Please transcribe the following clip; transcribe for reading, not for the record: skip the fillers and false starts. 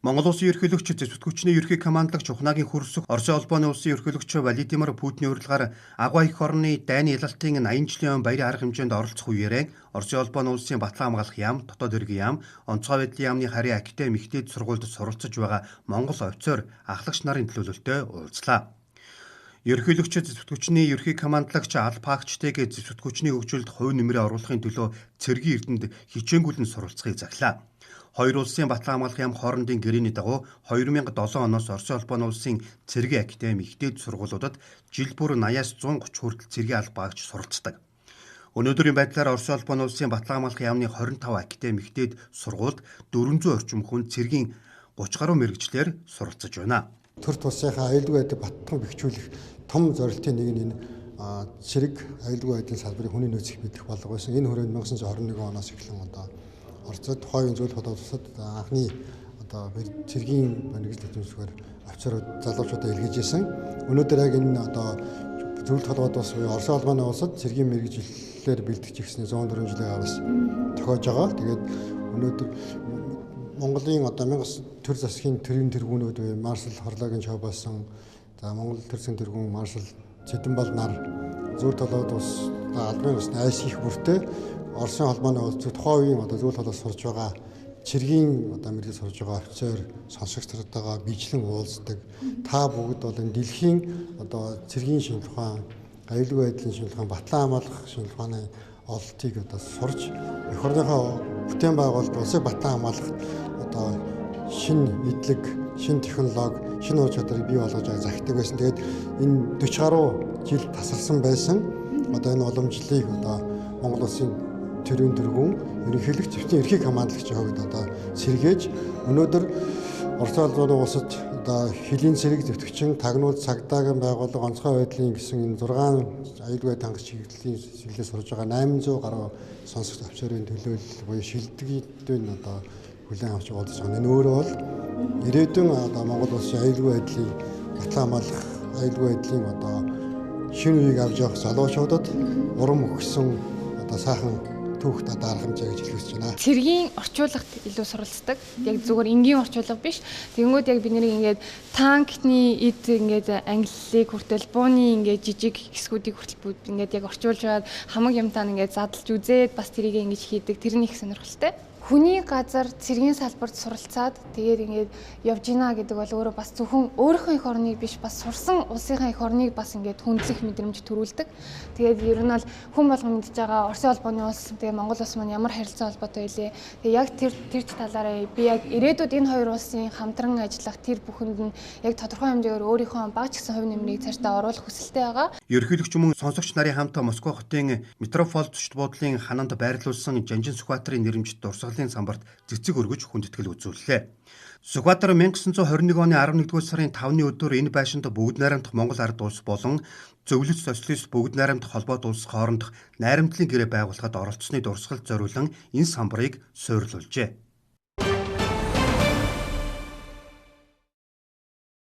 Монгол Улсын ерөнхийлөгч, зэвсэгчний ерөнхий командлагч Ухнаагийн хөрсөх Оросын холбооны улсын ерөнхийлөгч Владимир Путиний урилгаар Агуй эх орны дайны ялалтын 80 жилийн өмнө баярын арга хэмжээнд оролцох үеэрээ Оросын холбооны улсын Батлан хамгаалах яам, Дотоод хэргийн яам, Онцгой байдлын яамны харийн академи их дээд сургуульд суралцж байгаа Монгол офицер ахлагч нарын төлөөлөлтөй уулзлаа. Ерөнхийлөгч, зэвсэгчний ерөнхий командлагч Алпагчдыг зэвсэгчний хөгжилд хувь нэмрээ оруулахын төлөө цэргийн эрдэнд хичээнгүйлэн суралцахыг захилаа. Хоёр улсын Батлан хамгаалах яам хоорондын гэрээний дагуу 2007 оноос Оросын холбооны улсын цэргийн академи их дээд сургуулиудад жил бүр 80-аас 130 хүртэл цэргийн албаагч суралцдаг. Өнөөдрийн байдлаар Оросын холбооны улсын Батлан хамгаалах яамны 25 академи их дээд сургуульд 400 орчим хүн цэргийн 30 гаруй мэргэжлээр суралцж байна. Төр тусынхаа аюулгүй байдлыг баттан бэхжүүлэх том зорилтын нэг нь энэ цэрэг аюулгүй байдлын салбарын хүний нөөц их мэдэх болго байсан. Энэ хүрээнд 1921 оноос эхлэн одоо Оросд тухайн үеийн зөвлөх улсад анхны одоо цэргийн мэргэжил эзэмшгээр офицерууд залуучуудаа илгээж исэн. Өнөөдөр яг энэ одоо зөвлөх холбоот улс буюу Оросын холбооны улсад цэргийн мэргэжлэлээр бэлтгэж ирсний 104 жилийн бас тохиож байгаа. Тэгээд өнөөдөр Монголын одоо төр засгийн төрийн тэргүүнүүд буюу маршал Хорлогийн Чобоосон, за Монгол төр засгийн тэргүүн маршал Цэдэнбал нар зүүр толгойд улс албан ёсны айс их бүртээ Оросын холбооны улс тухайн үеийн одоо зүүр толгоос сурж байгаа цэргийн одоо мэрэгжил сурж байгаа офицер сонсогч нартайгаа биечлэн уулздаг. Та бүгд бол энэ дэлхийн одоо цэргийн шинжилгээ ухаан, аюулгүй байдлын шинжилгээ ухаан, батлан хамгаалах шинжилгээ ухааны ололтыг одоо сурч эх орныхоо бүтээн байгуулалт улсыг батлан хамгаалах одоо шинэ мэдлэг, шинэ технологи, шинэ ур чадварыг бий болгож байгаа захидаг байсан. Тэгээд энэ 40 гаруй жил тасарсан байсан. Одоо энэ уламжлалыг одоо Монгол улсын төрийн тэргүүн ерөнхийлөгч, зэвсгийн ерхий командлагчийн хувьд одоо сэргээж өнөөдөр Оросын холбооны улсад одоо хөлийн цэрэг зэвтгчин, тагнуул цагдаагийн байгууллага, онцгой байдлын гэсэн энэ 6 аюулгүй хангах чиглэлийн чиглэлээр сурж байгаа 800 гаруй сонсогч офицерын төлөөлөл буюу шилдэгдэн одоо хүлээн авч уулзаж байгаа. Энэ өөрөө бол ирээдүйн одоо Монгол улсын аюулгүй байдлыг батлан хамгаалах аюулгүй байдлын одоо шинэ үеийг авч явах залуучуудад урам өгсөн одоо сайхан түүхт одоо арга хэмжээ гэж хэлэх гэж байна. Цэргийн орчуулгад илүү суралцдаг. Яг зүгээр энгийн орчуулга биш. Тэгэнгүүт яг бид нарыг ингээд танкны эд ингээд ангиллыг хүртэл бууны ингээд жижиг хэсгүүдийг хүртэл бүгд ингээд яг орчуулж аваад хамаг юмтаа ингээд задлж үзээд бас тэрийг ингэж хийдэг. Тэр нь их сонирхолтой. Хүний газар цэргийн салбарт суралцаад тэгээд ингээд явж гинэ гэдэг бол өөрөө бас зөвхөн өөрийнхөө эх орныг биш бас сурсан улсынхаа эх орныг бас ингээд хүндлэх мэдрэмж төрүүлдэг. Тэгээд ер нь бол хүн болгон мэдж байгаа Оросын холбооны улс тэгээд Монгол улс маань ямар харилцаа холбоотой байлээ. Тэгээд яг тэр талаараа би яг ирээдүйд энэ хоёр улсын хамтран ажиллах тэр бүхэнд нь яг тодорхой хэмжээгээр өөрийнхөө бага ч гэсэн хувь нэмрийг цаашдаа оруулах хүсэлтэй байгаа. Ерөнхийлөгч мөн сонсогч нарын хамт Москва хотын Митрополь зочид буудлын хананд байрлуулсан Жанжин Сүхбаатарын нэрэмжит дурсгалын самбарт цэцэг өргөж хүндэтгэл үзүүллээ. Сүхбаатар 1921 оны 11-р сарын 5-ны өдөр энэ байшинд бүгд найрамдах Монгол ард улс болон Зөвлөс социалист бүгд найрамдах холбоот улс хоорондох найрамдлын гэрээ байгуулахад оролцсны дурсгалд зориулан энэ самбарыг суйрлуулжээ.